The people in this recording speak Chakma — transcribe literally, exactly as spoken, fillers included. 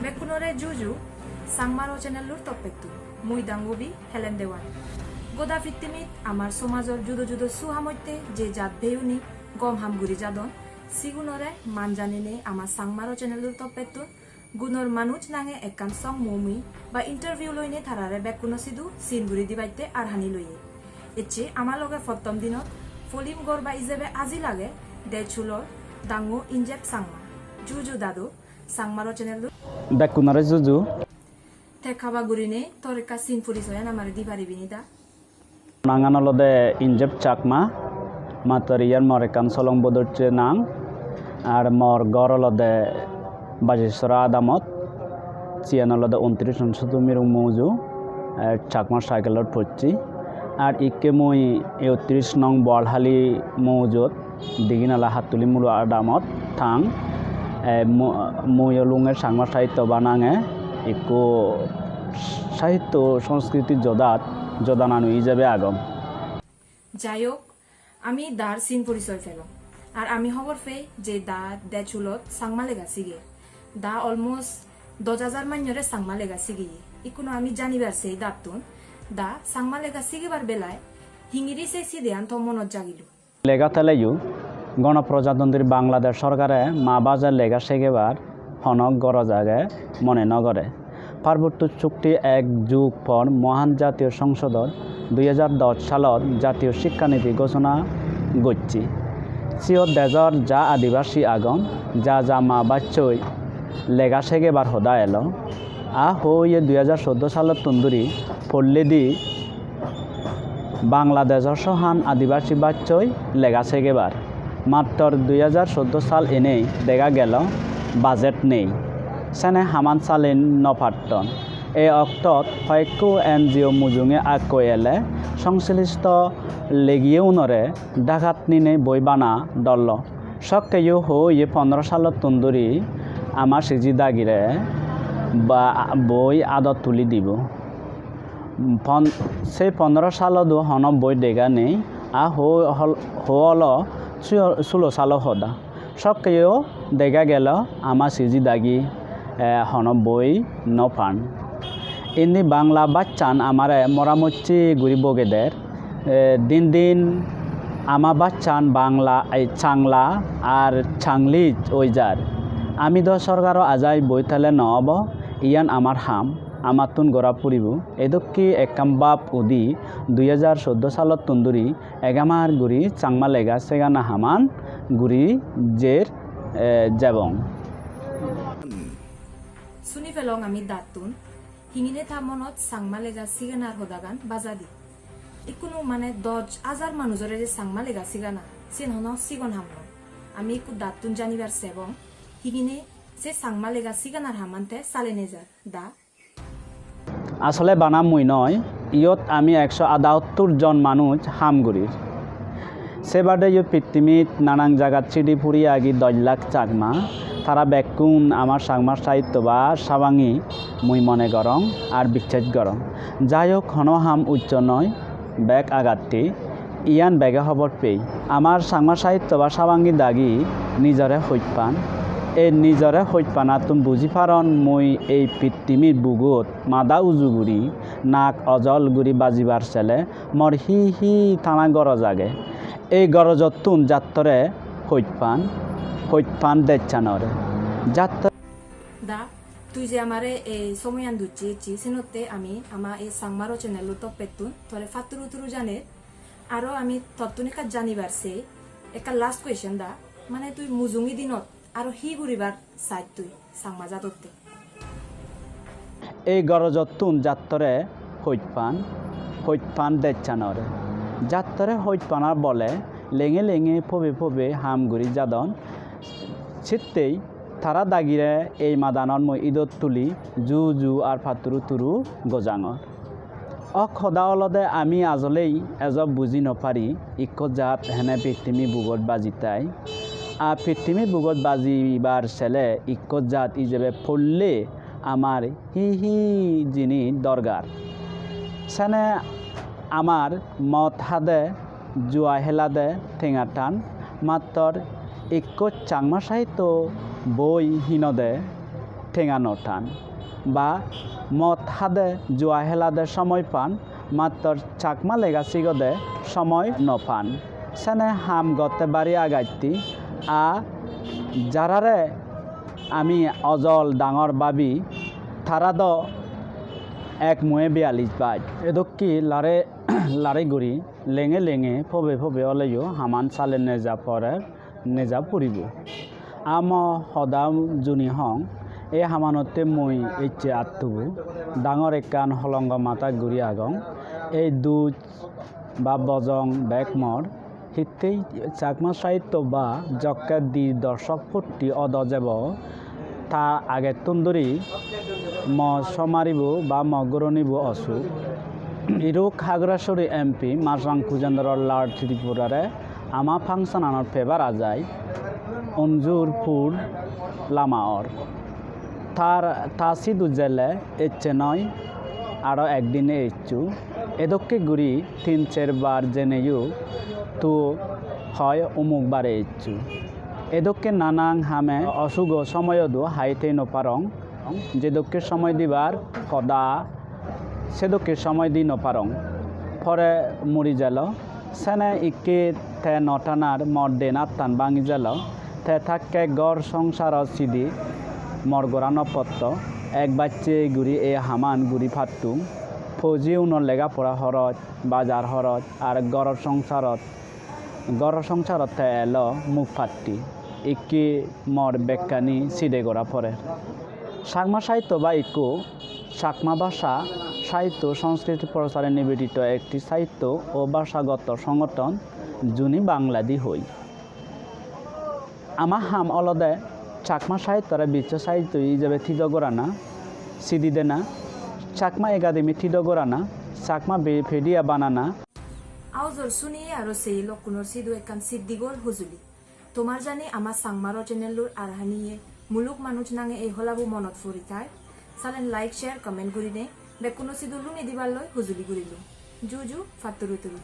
Bekkunore juju, Changmaro channel-or toppettun. Mui Dangubi Helen Dewan. Goda pittimit amar somajor judo judo su hamotte je jat beyuni gom ham guri jadon, sigunore man janinei amar Changmaro channel-or toppettun Gunor Manuj nange ekkan song mumi ba interview loinei tarare bekkuno sidu sin guri dibatte arhani loye. Ecche ama loge pottom dinot polim gorba ijebe ajil age Dejhulor Dangu Injep Changma. Juju dadu, Changmaro channel-o. Bekkunore juju. Te haba gurinei tor ekka sin porisoyan amare di paribi ni da? Nangan olode Injep Chakma, mattor iyan mor ekkan solong bodocche nang, ar mor ghor olode Bajisora adamot, siyan olode untris nong Sudumirung mouju, eh, Chakma cycle-ot pocchi. Ar ikke mui ektris nong Boalhali moujot, Diginala Hattuli Mulu adamot thang. Eh, mu-, mui olunge Changma sahitto banange ikko sahitto sanskriti jodat, jodananu ijebe agong. Jai hok, ami dar sin porisoy pelong. Ar ami hobor pei je da Dejhulot Changma lega sige. Da almost dos hajar manjore Changma lega sigeye. Ikkunu ami janibar sei dattun. Da Changma lega sigebar belai hingiri sei sideyan to monot jagilo. Lega teleyo, Gonoprojatantri Bangladesh sorkare ma bhaja lega segebar hono goroj age mone no gore. Parbotto Chukti ek jug por Mohan Jatiyo Songsodot dui hajar dos salot Jatiyo Sikka Niti ghosona gocche. Siyot dejor ja adibasi agon, ja ja ma bachoi lega segebar hoda elo. A hoye dui hajar soddo salottun duri polledi Bangladeshor sohan adibasi bachoi lega segebar. Mattor dui hajar soddo sal enei dega gelo budget nei. Sene haman salen no patton. Ei oktot hoyekko N G O mujunge akkoi ele songslisto legiyeunore Dhakat ninei boi bana dollo. Sokkeyo hoye pondro salottun duri ama siji dagire ba boi adot tuli dibo. Pon-, sei pondro salodo hono boi dega nei, a ho-, hol-, ho olo suyo-, sulo salo hoda. Sokkeyo dega gelo ama siji dagi, eh, hono boi no pan. Indi Bangla bachan amare moramocchi guri bogeder. Eh, din din ama bachan Bangla, ei Changla ar Changlish oi jar. Ami do sorkaro ajai boi thele no obo, iyan amar ham, amattun gora puribo. Edokke ekkan bap udi dui hajar soddo salottun duri egamar guri Changma lega segana haman guri jer, eh, jebong. Suni pelong ami dattun, hingine ta monot Changma lega siganar hodagan bajadi. Ikkunu mane dos hajar manujore je Changma lega sigana, siyen hono sigon ham noi. Ami ikku dattun janibar sebong, hingine se Changma lega siganar haman te sale nejar, da? Asole bana mui noi, iyot ami ekso adattur jon manuj ham gurir. Se badeyo pittimit nanan jagat sidi puri agi doj lakh Chakma. Tara bekkun amar Changma sahitto ba sabangi mui mone gorong ar bichchej gorong. Jai hok, hono ham uccho noi, bek agatti. Iyan bege hobor pei. Amar Changma sahitto ba sabangi dagi nijore hojpan. Ei nijore hojpanattun buji paron mui ei pittimir bugot mada uju guri, nak ojol guri bajibar sele mor hi hi tana goroj age. Ei gorojottun jattore hojpan, hojpan dejchanore. Jatto- Da, tui je amare ei somoyan ducchi ecchi, senotte ami ama ei Changmaro channel-o toppettun tore patturu turu jane. Aro ami tottun ekka janibar sei, ekka last question da, mane tui mujungi dinot aro hi guribar saj tui Changma jadotte? Ei gorojottun jattore hojpan, hojpan dejchanore. Jattore hojpanar bole lenge lenge pobe pobe ham guri jadon. Sittei tara dagire ei madanot mui idot tuli ju ju ar patturu turu gojangor. Ok hoda olode ami ajolei ejo buji no pari ikko jat hene pittimi bugot baji tai. Ar pittimi bugot bajibar sele ikko jat ijebe polle amar hi hi jinis dorgar. Sene amar mod hade, jua helade, tenga tan, mattor ikko Changma sahitto boi hinode, tenga no tan, ba mod hade, jua helade somoy pan, mattor Chakma lega sigode somoy no pan. Sene ham gotte bari agatti, a jarare ami ojol dangor babi, tara do ek mue biyalis baj. Edokki lare lare guri lenge lenge pobe pobe oleyo haman sale neja pore, neja puribo. Amo hoda juni hong, ei hamanotte mui ecche attubo dangor ekkan holongo mata guri agong. Ei duj ba bojong bek mor, hittei Chakma sahitto ba jokke di dorshok potti odo jebo, ta agettun duri mo somaribo ba mo goronibo osuk. Iruk Hagrasuri M P Majrang Kujendra Lal Tripurare ama function anot pebar ajai, unjur pur lama or. Tar, ta sidu jele ecche noi, aro ekdin ecchu. Edokke guri tin ser bar jeneyo, tu hoi umuk bare ecchu. Edokke nanan hame osugo somoyodo hai thei no parong. Jedokke somoy dibar hoda, sedokke somoy di no parong. Pore muri jelo, sene ikke te no tanar mor den attan bangi jelo, te takke gor songsarot sidi mor gora no potto, ek bacche guri ei haman guri pattung. Poji unor lega pora horoj, bajar horoj, ar gor songsarot, gor songsarot te elo muk patti. Ikke mor bekkani side gora pore. Chakma sahitto ba ikko Chakma bhasha sahitto sanskriti prochare nibedito ekti sahitto o bhashagoto songothon, juni Bangladi hoi. Ama ham olode Chakma sahittore biswo sahitto ijebe thido gorana, sidi dena, Chakma Academy thido gorana, Chakma Wikipedia banana, Aujor suniye aro seye lokkunor sidu ekkan siddigol hujuli. Tomar jani ama Changmaro channel-lur arhaniye muluk manuj nange ei holabo monot puri thai, salen like, share, comment gurinei bekkuno sidu luni dibar loi hujuli gurilung. Ju ju, patturu turu.